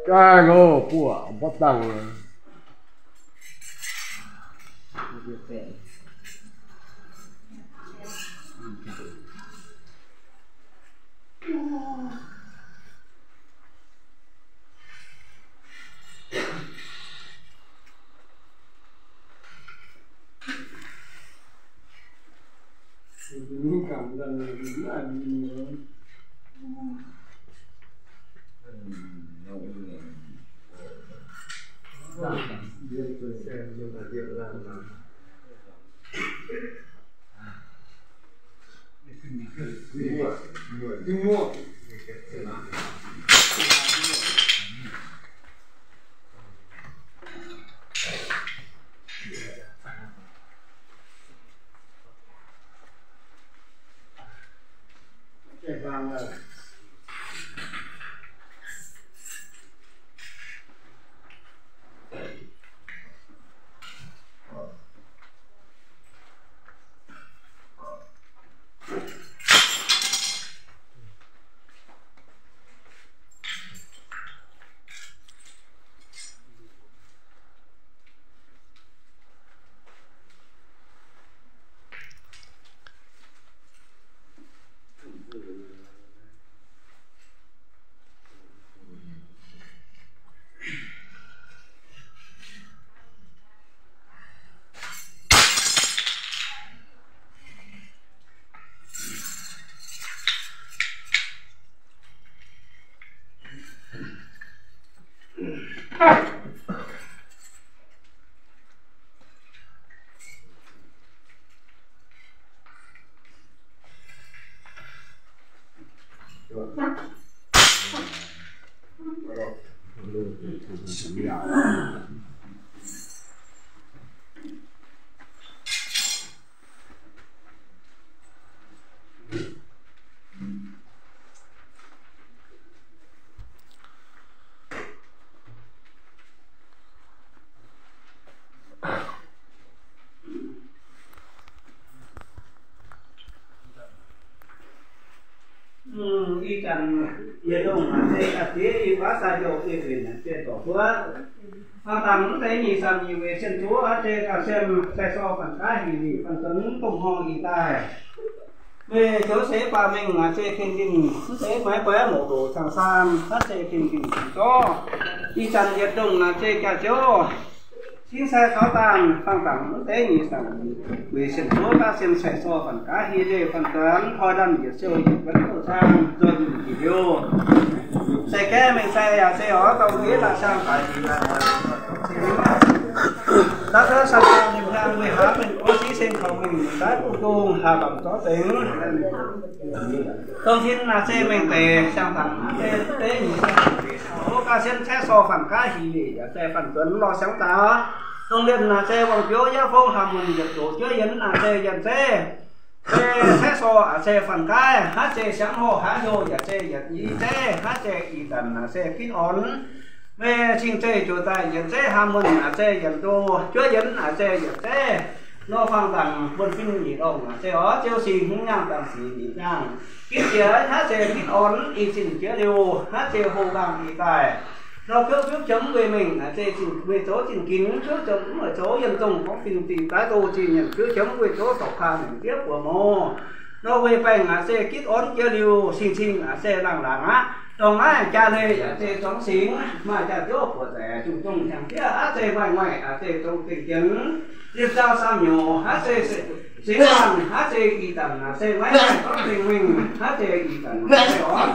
Jaaix oc, buoqc mborqv dangh. Ih zanc yietc lungh naaic se ga'ziex i baav sai jouh i benx naaic se dorc buov. Hnangv dangh mv deix nyic zanc nyic weic cien zuov se ga'siem sai sor fanh gaav hingh nyic fanh zunv dongh hngongh ih daaih. Meih zoux seix baac mengh naaic se ken dingh, mv deix maiv guaix mouz doc cang saan, naaiv se ken dingh cing zorqv. Ih zanc yietc lungh naaic se jaax-jouv, cingv sai taux daanh fangx dangc mv deix nyic zanc weic cien zuov ga'siem sai sor fanh gaav hingh nyic fanh zunv hnoi daaih yietc siou yietc wuonv douh zaang nzuonx njiec liuz. Sai gaeqv mengh sai yaac se oix dongh nduov la'siang daic daaih, da'dauh sa'naangh ninh hnyangx weih haaix mengh gorngv siqv seng kaux mengh daaih buv dungh haaz bangc zorqv zengx. Dongh tin naaic se mengh deix siang-dangc deix nyic, o ga'sien caeqv sorh fanh gaav hingh yaac se fanh zuonx lorh siangx daaih. Dongh lienh naaic se wangc biouv yietv fong haamh munc yietc zoqc juov yienx naaic se yienx zeiv. Se caeqv sorh aac se fanh gaav, haaix zeiz siangx horh haaix hlo yaac se yietc i zeiv, haaix zeiz ih zanc naaic se gitv orn. Meih cing-zeiv ziouc daaih yietc zeiv haamh munc aac se yietc ndo, juov yienx aac se yietc zeiv. Nor fangx dangc buonv-fin nyic longh aac se oix ziouc singx hmz nyaangh dangc singx nyic nyaangh. Gitv jiex haaix zeiz gitv orn i zinh jiex liuz, haaix zeiz hlo nqaang i daaih. Nor biouv biouv qiemx weih mengh aac se zinh weih zoux zinh ginx, biouv qiemx mv weic zoux yienh zongh gorngv fin-dingh daaih doh zinh nyanc, biouv qiemx weih zoux dorc kaa nyanc diev buoz mouz. Nor weih baengh aac se gitv orn jiex liuz, cing-cing aac se laangh laangh aqv. Dorngx naaiv jaa leih aac se zuangx singx, maaih jaa-ziouv buoqc zaeqc, zungh zungh hnyangx diev aac se maaih maaih aac se dongh zengc jienv. Yiem zaang saam nyouz aac se singx laangh aac se ih zanc aac se maiv maaih zorqv zengc mengh aac se ih zanc aac se orv.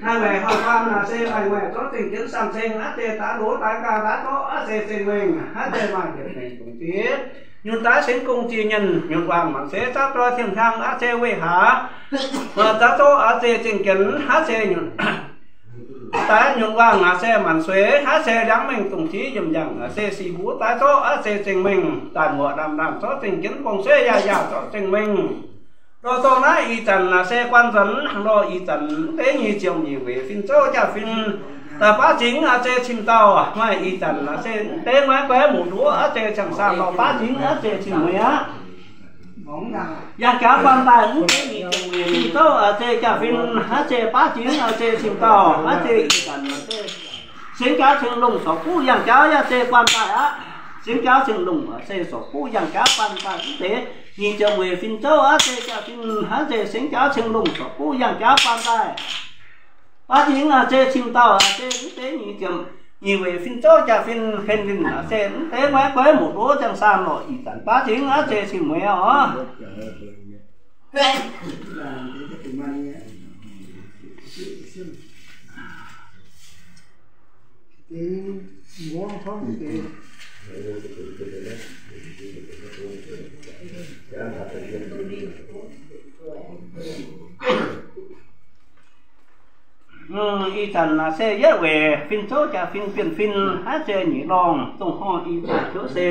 Naaiv maengc horh faam aac se maaih maaih zorqv zengc jienv saam ceng aac se daaih loz daaih gaah daaih zorqv aac se zengc mengh aac se maaih yietc maengc dongh ziex. Nyunc daaih sengx gong ziex nyienh, nyunc waangc maanc seix zaapv doix tiemh hnyangx aac se weih haaix. Maaih zaapv zorqv aac se zengc jienv aac se nyunc daaih nyunc waangc aac se maanc sueix aac se liangv mengh dongh ziex yiemc yangh aac se sic mbuo daaih zorqv aac se zengc mengh. Daaih muoqc naamh naamh zorqv zengc jienv, guangc sueiv yaac yaac zorqv zengc mengh. Dorh dorh naaiv ih zanc aac se guanh nzuonx lorh ih zanc mv deix nyic ziepc nyeic weic fin-zouv jaav-fin. Daaih baav zingx aac se cim dauh maaih ih zanc aac se mv deix maiv guaix muoz-nduov aac se cang saan lorh baav zingx aac se cim mueiz aqv. Yangh jaax guanh daaih mv deix nyic ziepc nyeic fin-zouv aac se jaav-fin aac se baav zingx aac se cim dauh aac se ih zanc aac se Singx Jaauv Ceng Longh sorc buv yangh jauv yaac se guanh daaih aqv. Singx Jaauv Ceng Longh se sorc buv yangh jauv guanh daaih mv deix nyic ziepc weic fin-zouv aqv, se jaa-fin hnangv se Singx Jaauv Ceng Longh sorc buv yangh jauv guanh daaih. Baav zingx aqv se cim dauh aqv se mv deix nyic ziepc nyic weic fin-zouv jaa-fin ken linh aqv se mv deix maiv guaiv muoc ndoqv ziangh saan lorqc. Ih zanc baav zingx aqv se cim mueiz oc. Ih zanc naaic se yietv weic fin-zouv jaa-fin bienh fin, hnangv se nyic lorngh dongh horngh ih zanc ziouc se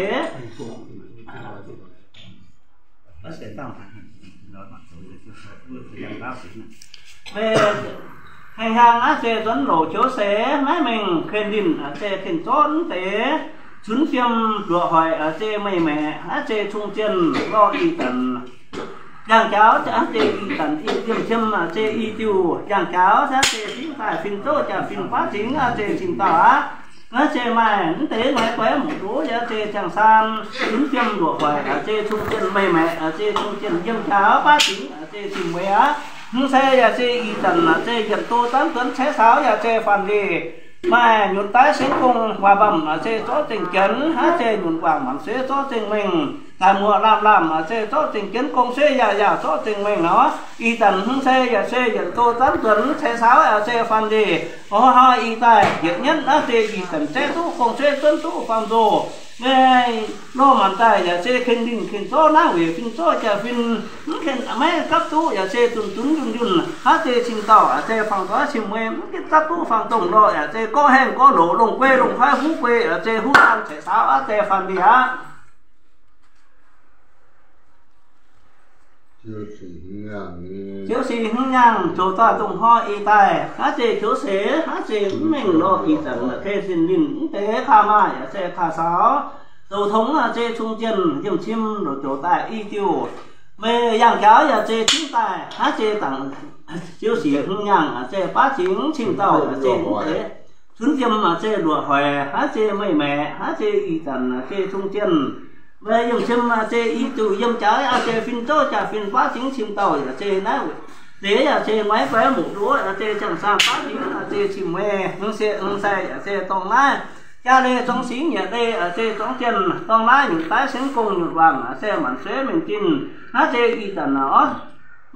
Haih hnyangx aqv se nzuonx louc joux seix maiv mengh, ken linh aqv se tin zorqv mv deix, cunx fiem luoqc hoic aqv se meih maeqc aqv se cung zienh lorh ih zanc. Yangh jaux aqv se ih zanc i yiem ciem aqv se i diuh yangh jaux aqv se fingx daaih fin-zouv jaa-fin baav zingx aqv se cing dauh aqv. Naaiv se maaih mv deix maiv guaiv muoc ndoqv yaac se ziangh saan, cunx fiem luoqc hoic aqv se cung zienh meih maeqc aqv se cung zienh yiem jaux baav zingx aqv se cing mueiz aqv. Mv se yaac se ih zanc aqv se yietc do zanv duonx ceix saaux yaac se faanh leih. Maaih nyunc daaih sengx gong waac mbamv aqv se zorqv zengc jienv, hnangv se nyunc guangc maanc suiv zorqv zengc mengh, daaih muoqc lamh lamh aqv se zorqv zengc jienv gong suiv yaac yaac zorqv zengc mengh nor. Ih zanc mv se yaac se yietc do zanv duonx ceix saaux aqv se faanh leih. Hnoi-hnoi ih daaih yietc nyetv aqv se ih zanc zeiv duqv gong suiv zunv duqv faam nzoh. Meih loz-maanc daaih yaac se ken linh ken zorqv naaiv weic fin-zouv jaa-fin, mv ken maiv gapv duqv yaac se zunc zunc yunh yunh aqv se cing dauh aqv se fangx doix cing mueiz mv ken gapv duqv fangx dongh lorh yaac se gorqv haengh gorqv loc longc guei longc kuaaiv huv guei aqv se huv saan ceix saaux aqv se faanh leih aqv. Ziouv sic hmz nyaangh zoux daaih dongh hnoi ih daaih, hnangv zeiz joux seix, hnangv zeiz mv mengh lorh ih zanc la'kei sin ninh mv deix kaa maaih yaac se kaa saux, zoux tongx aqv se cung zienh yiem cim loc zoux daaih i diuh. Meih yangh jaux yaac se cingv daaih, hnangv zeiz dangc ziouv sic hmz nyaangh aqv se baav zingx cing dauh aqv se mv deix. Cunx fiem aqv se luoqc hoic, hnangv zeiz meih maeqc, hnangv zeiz ih zanc aqv se cung zienh. Meih yiem cim aqv se i diuh yiem jaux aqv se fin-zouv jaa-fin baav zingx cing dauh yaac se naaiv deix yaac se maiv guaiv muoc ndoqv aqv se ziangh saan baav zingx aqv se cing mueiz hmz se hmz sai aqv se dorng naaiv. Jaa leih zorng singx, nyiec leih aqv se zorng zienh, dorng naaiv nyunc daaih sengx gong nyunc wangc aqv se maanc suiv mengh zinh, hnangv zeiz ih zanc aqv.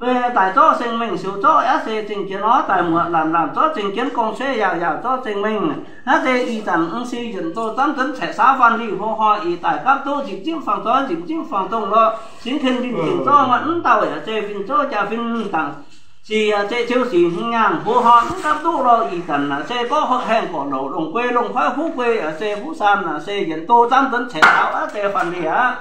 Meih daic zorqv zengc mengh, siouc zorqv aqv se zengc jienv orv, daic muoqc lamh lamh zorqv zengc jienv, gong suiv yaauc yaauc zorqv zengc mengh, hnangv zeiz ih zanc mv si yietc do zanv duonx ceix saaux faanh leih hlo hnoi ih daaih gapv duqv nzipc zipv fangx doix, nzipc zipv fangx dongh lorh, singx ken linh dingc zorqv mv dauh yaac se fin-zouv jaa-fin dangc sic aqv se ziouv sic hmz nyaangh hlo hnoi mv gapv duqv lorh ih zanc aqv se gorqv haengh gorqv loc longc guei longc kuaaiv huv guei aqv se huv saan aqv se yietc do zanv duonx ceix saaux aqv se faanh leih aqv.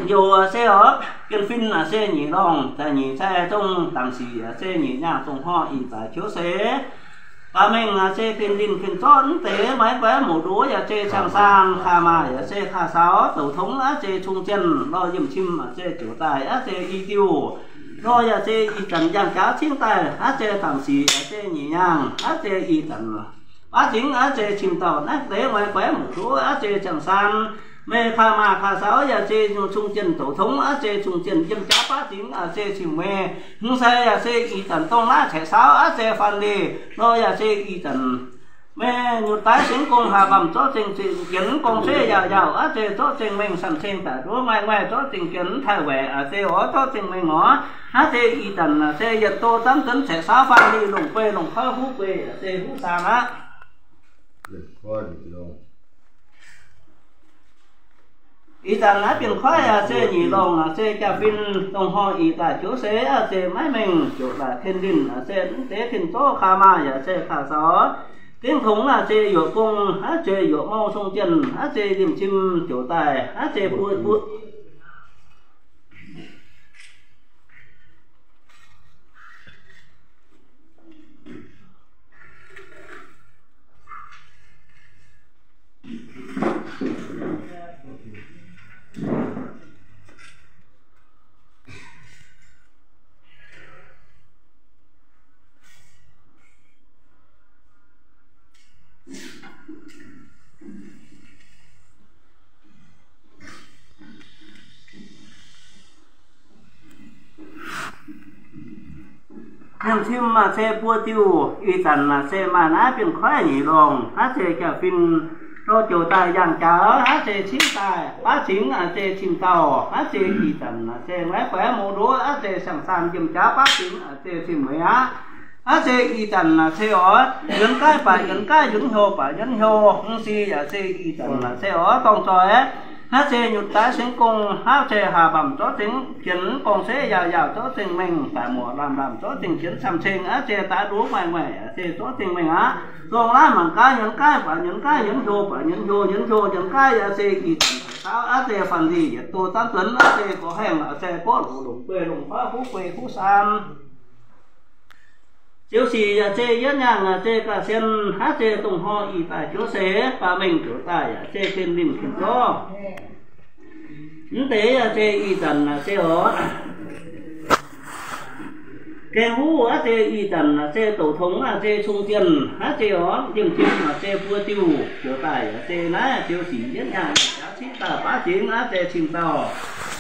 Njoux se orv, bienh fin aqv se nyic lorngh, da'nyeic cai zong dangc sic aqv se nyic nyaangh dongh hnoi ih zanc ziouv seix. Baac mengh aqv se ken linh ken zorqv mv deix maiv guaiv muoc ndoqv yaac se ziangh saan kaa maaih aqv se kaa saux, zoux tongx aqv se cung zienh lorh yiem cim aqv se ziouc daaih aqv se i diuh. Lorh yaac se ih zanc yangh jaux cingv daaih aqv se dangc sic aqv se nyic nyaangh aqv se ih zanc baav zingx aqv se cing dauh naaiv deix maiv guaiv muoc ndoqv aqv se ziangh saan. Meih kaa maaih kaa saux yaac se cung zienh zoux tongx aqv se cung zienh yiem jaax baav zingx aqv se cing mueiz hmz sai yaac se ih zanc dorng naaiv ceix saaux aqv se faanh leih. Lorh yaac se ih zanc meih nyutc daaih sengx gong haaix mbamv zorqv zengc jienv gong suiv yaauc yaauc aqv se zorqv zengc mengh san ceng daaih nduov maaih maaih zorqv zengc jienv taaih waeqc aqv se orv zorqv zengc mengh orv. Hnangv se ih zanc aqv se yietc do zanv duonx ceix saaux faanh leih longc guei longc kuaaiv huv guei aqv se huv saan aqv. Ih zanc naaiv bienh kuaaiv aqv se nyic longh aqv se jaa-fin dongh hnoi ih daaih ziouv seix aqv se maiv mengh ziouc daaih tin linh aqv se mv deix tin zouv kaa maaih yaac se kaa saux. Gengh tongx aqv se yuoqc gong aqv se yuoqc mouh song jienh aqv se limh cim ziouc daaih aqv se buo buo Liemh tim aac se buo diuh, ih zanc aac se maaih naaiv bienh koiv nyeic longh, hnangv zeiz jaax-fin lorh joux daaih yangh jaux, hnangv zeiz cingv daaih baav zingx aac se cing-dauh, hnangv zeiz ih zanc aac se maiv guaix mouc ndoqv, hnangv zeiz siang-saanh yiem jaax baav zingx aac se cing-mueiz aqv. Hnangv zeiz ih zanc aac se oix yienx gaaiv baac yienx gaaiv, yienx hnyouv baac yienx hnyouv, hmz si yaac se ih zanc aac se oix dorng zoih. Hnangv zeiz nyutc daaih sengx gong, hnangv zeiz haah mbamc zorqv zengx jienx, gong-seix yaauc yaauc zorqv zengx mengh, daic muoc laamh laamh zorqv zengx jienx, camv-ceng aqv zeiz daaih nduov maengh maengh aac se zorqv zengx mengh aqv. Dongh naaiv mangc gaax yienx gaaiv baac yienx gaaiv, yienx hnyouv baac yienx hnyouv, yienx hnyouv yienx gaaiv yaac se ih zanc daaih saauv aqv zeiz faanh ndih yietc doz zanv duonx aqv zeiz gorx haengh aac se gorqv longc longc guei longc faaux huv guei huv saam. Ziouc sic yaac se yietv nyaangh aac se ga'sien, hnangv zeiz dongh hnoi ih daaih ziouv seix baac mengh ziouc daaih yaac se ken linh ken zorqv. Mv deix yaac se ih zanc aac se oix gaeng huv aqv zeiz ih zanc aac se douc tongx aac se cung zienh aqv zeiz oix liemh tim aac se buo diuh ziouc daaih aac se naaiv ziouc sic yietv nyaangh cingv daaih baav zingx aqv zeiz cing-dauh.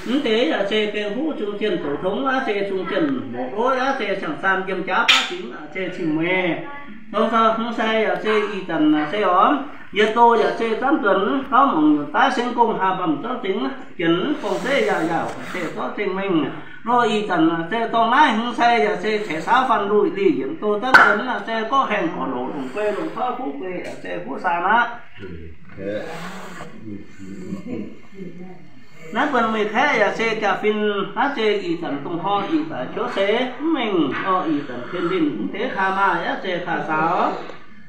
Mv deix yaac se gaeng huv cung zienh douc tongx aqv zeiz cung zienh mbuoqc lov aqv zeiz siang-saanh yiem jaax baav zingx aac zeiz cing-mueiz. Dongh dauh hmz sai yaac se ih zanc aac se oix yietc doz yaac se zanv duonx, gorngv mangc nyutc daaih sengx gong haah mbamc zorqv zengx jienx, gong-seix yaauc yaauc se zorqv zengx mengh. Lorh ih zanc aac se dorng naaiv hmz sai yaac se ceix saauv faanh ndih yietc doz zanv duonx aac se gorqv haengh gorqv longc longc guei longc faaux huv guei aac se huv saam aqv. Naaiv buonc mueiz kaeqv yaac se jaax-fin, hnangv zeiz ih zanc dongh hnoi ih zanc ziouv seix mv mengh, lorh ih zanc ken linh mv deix kaa maaih aqv zeiz kaa saaux,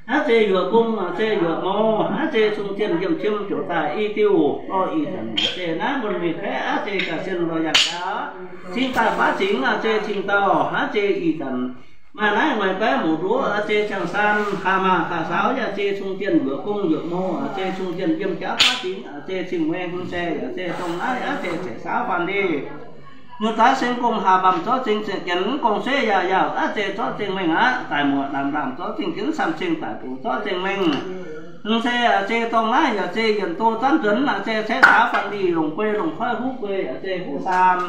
hnangv zeiz yuoqc gong aac se yuoqc mou, hnangv zeiz cung zienh yiem tim ziouc daaih i diuh, lorh ih zanc aac se naaiv buonc mueiz kaeqv aqv zeiz ga'sien lorh yangh jaax, cingv daaih baav zingx aac se cing-dauh, hnangv zeiz ih zanc maaih naaiv mueiz baeqv mouc nduov aac se siang-saanh kaa maaih kaa saaux yaac se cung zienh yuoqc gong yuoqc mou aac se cung zienh yiem jaax baav zingx aac se cing-mueiz hmz sai yaac se dongh naaiv aqv zeiz ceix saauv faanh ndih. Nyutc daaih sengx gong haah mbamc zorqv zengx jienx, gong-seix yaauc yaauc aqv zeiz zorqv zengx mengh aqv. Daic muoc laamh laamh zorqv zengx jienx, camv-ceng daic buoz zorqv zengx mengh. Hmz sai aac se dorng naaiv yaac se yietc doz zanv duonx aac se ceix saauv faanh ndih longc guei longc faaux huv guei aac se huv saam.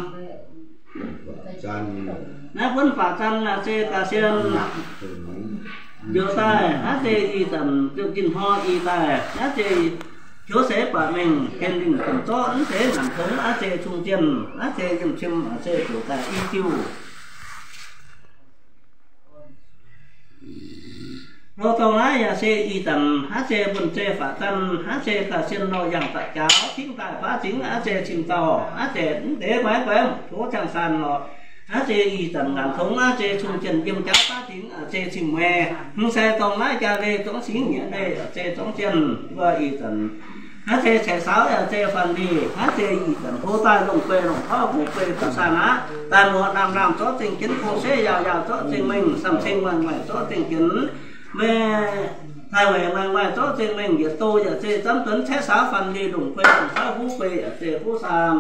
Naaiv buonv faatv zanv aac se ga'sien njoux daaih, hnangv zeiz ih zanc ziouc jin hnoi ih daaih, hnangv zeiz ziouv seix baac mengh, ken linh ken zorqv, mv deix nyanc tongx aqv zeiz cung zienh, hnangv zeiz yiem tim aac se ziouc daaih i diuh. Lorh dorngx naaiv yaac se ih zanc hnangv zeiz buonv zeiv faatv zanv, hnangv zeiz ga'sien lorh yangh da'jaax, cingv daaih baav zingx aqv zeiz cing-dauh, hnangv zeiz mv deix guaix guaix tov ziangh saan lorh. Hnangv zeiz ih zanc nyanc tongx aqv zeiz cung zienh yiem jaax baav zingx aac zeiz cing-mueiz. Hmz sai dorngx naaiv jaa leih zorngv singx, nyiec leih aac zeiz zorngv zienh. Mbuo ih zanc hnangv zeiz ceix saauv yaac zeiz faanh ndih, hnangv zeiz ih zanc hlo daaih longc guei longc faaux huv guei huv saan aqv. Daaih muoc laamh laamh zorqv zengx jienx, gong-seix yaauc yaauc zorqv zengx mengh, samh ceng maengh maengh zorqv zengx jienx, meih daaih weic maengh maengh zorqv zengx mengh, yietc doz yaac zeiz zanv duonx ceix saauv faanh ndih longc guei longc faaux huv guei aac zeiz huv saan.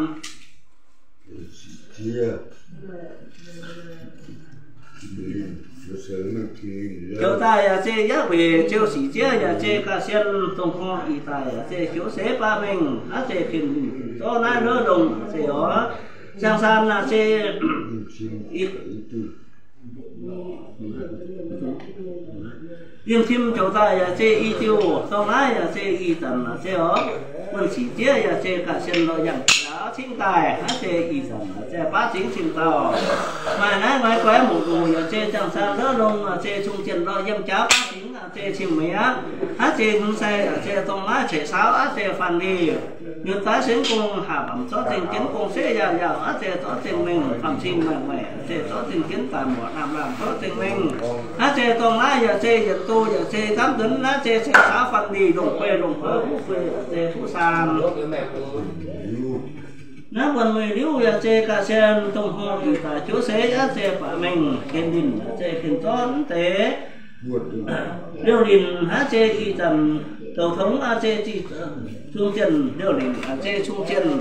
Ziouc daaih yaac zeiz yaac weic ziouc sic zieqv yaac zeiz ga'sien dongh hnoi ih daaih yaac zeiz ziouv seix baav mengh, hnangv zeiz ken zorqv naaiv lov longc zeiz oc. Ziangh saan naaic se yiem tim ziouc daaih yaac zeiz i diuh, dorngx naaiv yaac zeiz ih zanc naaic se oc. Buonv sic zieqv yaac zeiz ga'sien lorh yangh jaax cingv daaih, hnangv zeiz ih zanc naaic se baav zingx cing-dauh. Maaih naaiv guaix guaix mouc nduqc yaac zeiz ziangh saan lov longc, zeiz cung zienh lorh yiem jaax baav zingx, zeiz cing-mueiz aqv. Hnangv zeiz hmz sai yaac zeiz dorngx naaiv ceix saauv aqv zeiz faanh ndih. Nyutc daaih sengx gong haah mbamc zorqv zengx jienv, gong-seix yaauc yaauc aqv zeiz zorqv zengx mengh, samh cing maengh maengh zeiz zorqv zengx jienv, daaih muoc laamh laamh zorqv zengx mengh. Hnangv zeiz dorngx naaiv yaac zeiz yietc doz yaac zeiz zanv duonx, hnangv zeiz ceix saauv faanh ndih longc guei longc faaux huv guei zeiz huv saan. Naaiv buonv mueiz liuz yaac zeiz ga'sien dongh hnoi ih daaih ziouv seix aqv zeiz baac mengh, ken linh zeiz ken zorqv mv deix. Liouh linc hnangv zeiz ih zanc douc tongx aqv zeiz cung zienh, liouh linc aqv zeiz cung zienh.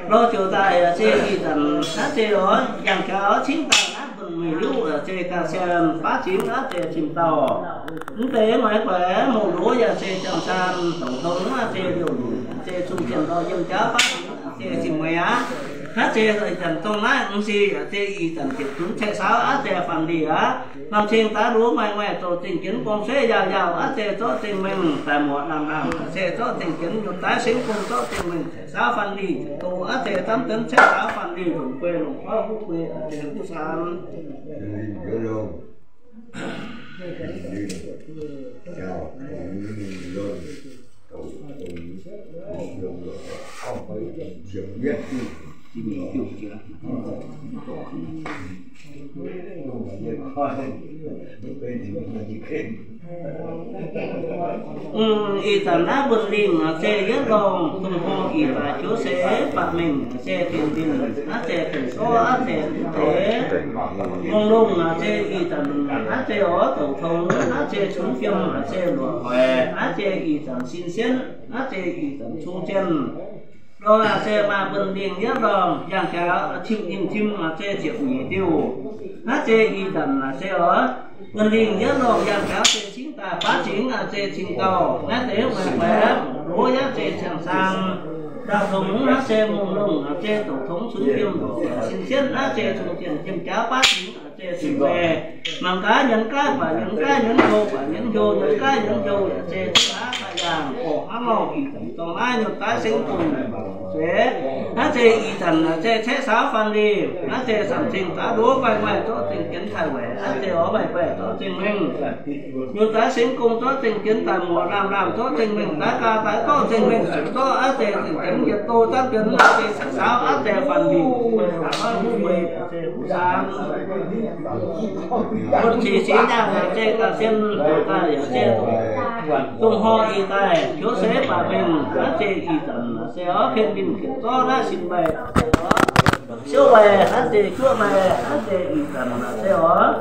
Lorh ziouc daaih yaac zeiz ih zanc hnangv zeiz oc, yangh jaax cingv daaih naaiv buonv mueiz liuz yaac zeiz ga'sien baav zingx aqv zeiz cing-dauh. Mv deix guaix guaix mouc nduqc yaac zeiz ziangh saan douc tongx aqv zeiz liouh linc aqv zeiz cung zienh lorh yiem jaax baav zingx aqv zeiz cing-mueiz aqv. Aav zeiz ih zanc dorng naaiv mv sic, aav zeiz ih zanc ziepc zunv caeqv saauv, aav zeiz faanh lih aqv. Lamh cing daaih luv maaih maaih zoux zingh jienv gorngv sueiv yaac yaauh, aav zeiz zorqv zingh mengh daaih muoqc lamh lamh, aav zeiz zorqv zingh jienv nyutc daaih sengx gong zorqv zingh mengh caeqv saauv faanh lih doz, aav zeiz zamv deix caeqv saauv faanh lih longc guei longc fauv huv guei, aav zeiz huv saanx. Ih zanc naaiv mbuonx lingh aac se yietv lorngh, dongh hor ih daaih ziouv se baac mengh aac se dien dien, aav se dengc zorqv aav se deix mungh longh aac se ih zanc aav se oix douc tongx, aav se cunx fiem aac se luoqc hoic, aav se ih zanc sin sienv, aav se ih zanc cong zienh. Lorngh aac se maaih mbuonx lingh yietv lorngh, yangh jaax tim nyinh tim aac se ziepc nyeic diuh, aav se ih zanc aac se oix mbuonx lingh yietv lorngh, yangh jaax se cingv daaih baav cingx aac se cingx gauh, naaiv deix mueiz guaix loz yaac se ciangh saang, dauh tongx aav se mungh longh aac se douc tongx cunx fiem luoqc sin sienv, aav se cong zienh tim jaax baav cingx aac se cingx se mangc gaax nyienz gaav baac nyienz gaav nyienz hlo baac nyienz hlo nyienz gaav nyienz hlo aac se cingx aav daaih yangh orqc hnangv lorh ih zanc dorng naaiv nyutc daaih sengx gong se, aav se ih zanc aac se caeqv saauv faanh lih, aav se samx cing daaih nduov maaih maaih zorqv zingh jienv taaih weic, aav se oix maaih maaih zorqv zingh mengh nyutc daaih sengx gong zorqv zingh jienv daaih muoqc lamh lamh zorqv zingh mengh daaih gaax daaih zorqv zingh mengh zuqc zorqv, aav se zingh jienv yietc do zanv jienv aav se caeqv saauv, aav se faanh lih guei longc fauv huv guei aac se huv saanx. Bun sic singx nyaanh aac se ga'sie daaih yaac se dongh hor ih daaih ziouv se baac mengh, aav se ih zanc aac se oix ken ninh ziepc zorqv naaiv sin mbaih, siouv mbaih, aav se juoqv mbaih, aav se ih zanc aac se oix